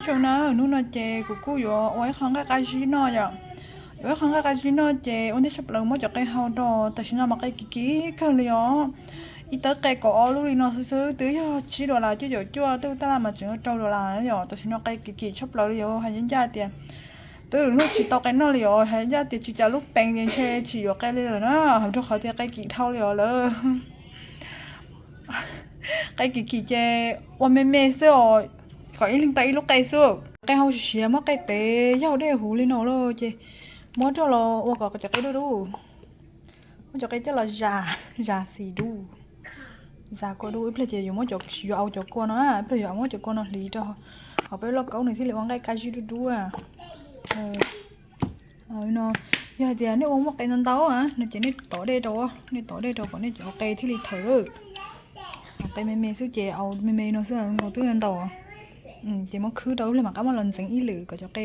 Zoo na, hnub no ces kuv kuj yuav ua ib qho nqaij qab zib noj yom. Yuav ua ib qho nqaij qab zib noj ces ua ntej tshaj plaws muab cov qe hau rau, tam sim no mas qe kim kim kawg li os. Ib tawb qe kaum ob lub li no xwb xwb, twb yog tsib dollar cuaj caum cuaj, twb tab laj mas tseem rau dollar yom. Tam sim no qe kim kim tshaj plaws li os, hais ncaj tias twb lub tsis tau qe noj li os, hais ncaj tias tsis cas lub peev ces ntshe tsis yuav qe li lawm na, hauv rau qhov tias qe kim dhau li os lawm. Qe kim kim ces ua me me xwb os, kom ib leeg tau ib lub qe xwb. Qe hau siav siav muab qe tev yaug dej huv li no lawm ces muab rau los ua kom cov qe dub dub. Muab cov qe coj los zas, zas xim dub, zas kua dub. Ib pliag ces yuav muab cov, yuav au cov kua no, ib pliag yuav muab cov kua no hliv rau hauv peb lauj kaub nws thiaj li ua nqaij qab zib dub dub. No, yog hais tias nej ua muaj qe ntau ntau no ces nej tov dej rau, nej tov dej rau kom nej cov qe thiaj li thawm. Qe me me xwb ces au me me no xwb nkaus twb ntau. Ces muab khwb rau ib pliag mam qab muab los ntxeev ib lwm kom cov qe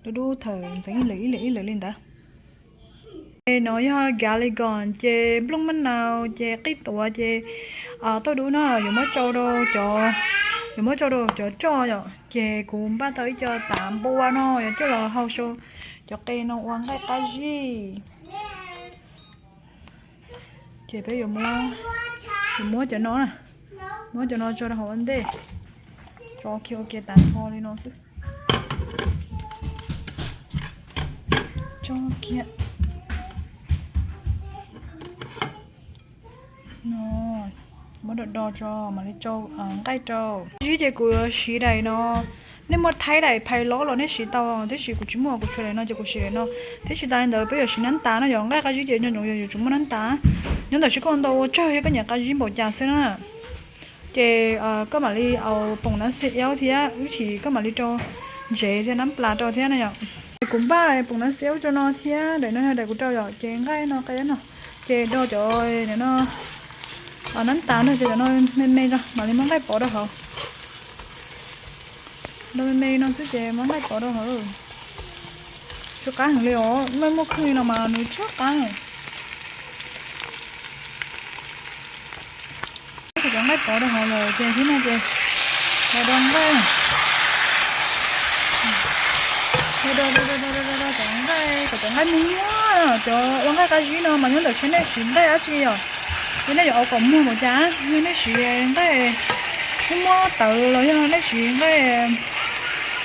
dub dub thawm ntxeev ib lwm ib lwm ib lwm li ntawd. No yog Galligon ces nplooj maj nau ces qij tuav ces tauj dub no yuav muab tsau rau cov, yuav muab tsau rau cov roj yom. Ces kuv npaj tau ib co tav npua no yuav coj los hau sau cov qe no ua nqaij qab zib. Ces peb yuav muab, yuav muab cov no, muab cov no tso rau hauv ua ntej, tso kiag ua ke tas nrho li no xwb. Tso kiag. Muab do do tso mam li tsau nqaij rau. Zib ces kuv yuav siv daim no, nej muaj thaib daim phais lob los nej siv tau, tiam sis kuv tsis muaj, kuv tshuav daim no ces kuv siv daim no. Thiab tsis tas li ntawd peb yuav siv nab tas no, yog nqaij qab zib ces nco ntsoov yog yuav tsum muaj nab tas. Nyob ntawm seb koj ntau ua tsawg thiab koj nyiam qab zib npaum cas xwb na. Ces koj mam li au poom nab xi eub thiab ib chim koj mam li rau ntsev thiab nab plas rau thiab na yom. Kuv npaj poom nab xi eub rau no thiab daim no yog daim kuv rau yom, ces nqaij no qe no, ces do cov no nab tas no ces cov no me me no mam li muab nqaij pov rau hauv. Do me me no xwb ces muab nqaij pov rau hauv. Tsw qab heev li os, muaj muaj khwj li no mas nws tsw qab. Cov nqaij pov rau hauv lawm ces thiab no ces do do nqaij, do do do do do cov nqaij kom cov nqaij muag muag. Cov ua nqaij qab zib no mas nyob ntawm seb nej siv nqaij dab tsi yom. Yog nej yuav ua kom muag npaum cas, yog nej siv nqaij muab muab tawv los yog nej siv nqaij,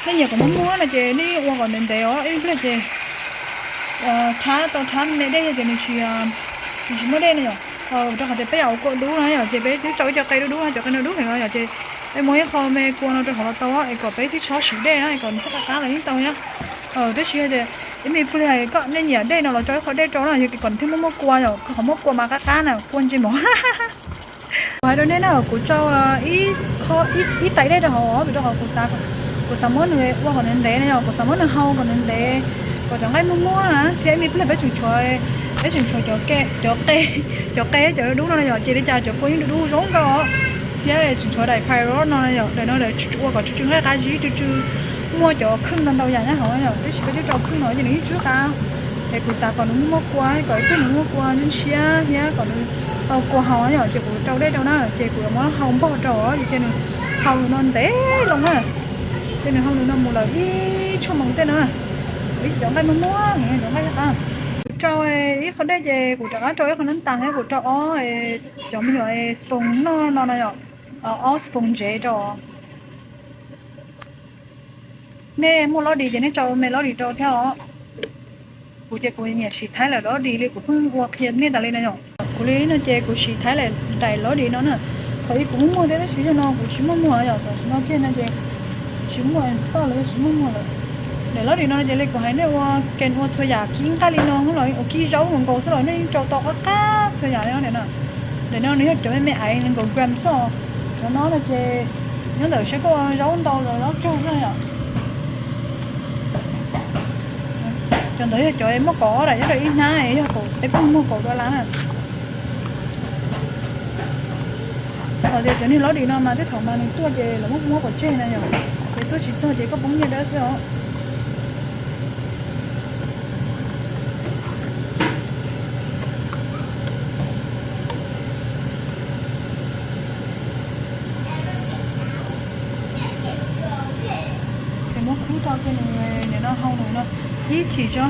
nej nyiam kom muag muag no ces nej ua kom ntev ntev os, ib pliag ces rhab tau rhab me dej ces nws tsis, nws tsis muaj dej no yom. Rau qhov tias peb yuav ua kua dub no yom, ces peb twb tsau ib co qe dub dub no, cov qe no dub heev no yom, ces peb muab ib qho me kua no rau hauv los tau es kom peb thiaj tsis txhob siv dej na, kom nws qab qab los yeej tau thiab. Tab sis tias ib me pliag koj nej nyiam dej no los tsau ib qho dej rau na, yog kom nws thiaj muaj muaj kua yom, qhov muaj kua mas qab qab na, kua ntse mov. Kuv hais rau nej na, kuv tsau ib tais dej rau hauv vim rau qhov kuv xav muab nws ua kom ntev ntev na yom, kuv xav muab nws hau kom ntev ntev, kom cov nqaij muag muag na, thiab ib me pliag peb tseem tshuav, peb tseem tshuav cov qe, cov qe cov dub no na yom, ces li cas cov kua yeej dub dub zoo nkauj os. Thiab tseem tshuav daim phais lob no na yom, daim no ua kom tsw tsw nqaij qab zib, tsw tsw muaj cov khwj ntau ntau yam nyob hauv yom, tab sis peb twb rau khwj no ces nws yeej tsw qab. Es kuv xav kom nws muaj muaj kua, kom ib pliag nws muaj kua ntshiab thiab kom nws tau kua hau yom, ces kuv rau dej rau na, ces kuv yuav muab hau npog rau, ces nws hau nws no ntev loo na. Ces nws hau nws no mus lawm ib tshuaj moos tej no, ib cov nqaij muag muag, cov nqaij qab. Kuv rau ib qho dej ces kuv rov qab rau ib qho nab tas thiab kuv rau ob cov me nyuam spoon noj no no yom, ob spoon ntsev rau. Nej muaj lov dis ces nej tso me lov dis rau thiab os. Kuv ces kuv nyiam siv thaib lawm lov dis li kuv pheej ua qhia nej tas li no yom. Kuv li no ces kuv siv thaib lawm daim lov dis no na. Thaum ub kuv muaj muag thiab tab sis yog no kuv tsis muaj muag yom, tam sim no kiag no ces tsis muaj install los yog tsis muaj muag lawm. Daim lov dis no ces li kuv hais nej ua ke ua txhua yam kib nqaij li no los ua kib zaub nkaus xwb los nej yeej rau tau qab qab txhua yam li no. Daim no nws yog cov me me aiv nees nkaum gram xwb. Cov no no ces nyob ntawm seb koj ua zaub ntau los zaub tsawg xwb yom. Cov ntawd yog cov muaj kaum daim nyob rau ib hnab, yog kaum, peb pheej muag kaum dollar na. Hos tias cov niag lov dis no mas tej thaum mas nws tuaj ces lawv muab muab pov tseg na yom, ces tuaj tsis txog ces koj poob nyiaj dawb xwb os. Rau kiag nws, nim no hau nws no ib chim tso.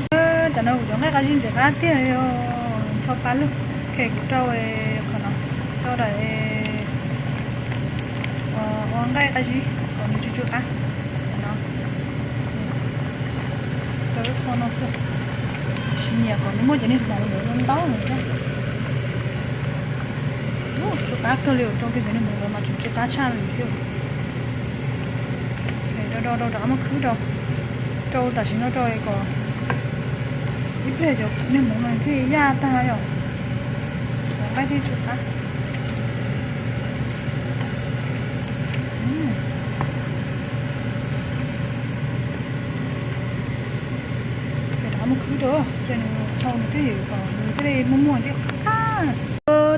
Tam no kuv cov nqaij qab zib ntxim qab tiag li, ncho pa lug. Ok, kuv rau qhov no, rau daim ua nqaij qab zib kom nws tsw tsw qab no. Rau ib qho no xwb. Sis nyiam kom nws muaj cov niag hmoov ntawd ntau ntau thiab. Tsw qab kawg li, rau kiag cov niag hmoov ntawd mas tseem tsw qab tshaj li thiab. Do do do rov qab muab khwb rau, rau tam sim no rau kom ib pliag cov niag hmoov no thiaj yaj tag yom. Cov nqaij thiaj tsw qab. Rov qab muab khwb rau, ces nws hau nws thiaj, nws thiaj li muaj muaj thiab.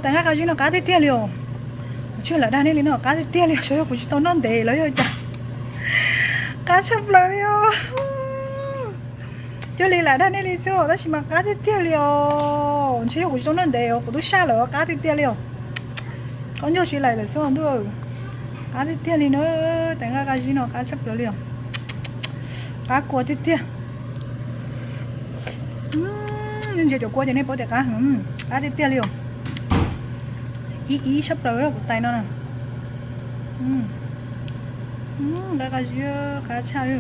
Tais nqaij qab zib no qab tiag tiag li os. Kuv tsis lam dag nej li no, qab tiag tiag li os, xyov yog kuv tsis tau noj ntev los yog cas. Qab tshaj plaws li os. Cuag li lam dag nej li xwb os, tab sis mas qab tiag tiag li os. Ntshe yog kuv tsis tau noj ntev os, kuv twb saj lawm, qab tiag tiag li os. Qab nyuag siv laim lawm xwb ntuj. Qab tiag tiag li na, tais nqaij qab zib no qab tshaj plaws li os. Qab kua tiag tiag. Ntsia cov kua ces nej paub tias qab, qab tiag tiag li os. Ib ib tshaj plaws kuv tais no na. Nqaij qab zib qab tshaj li.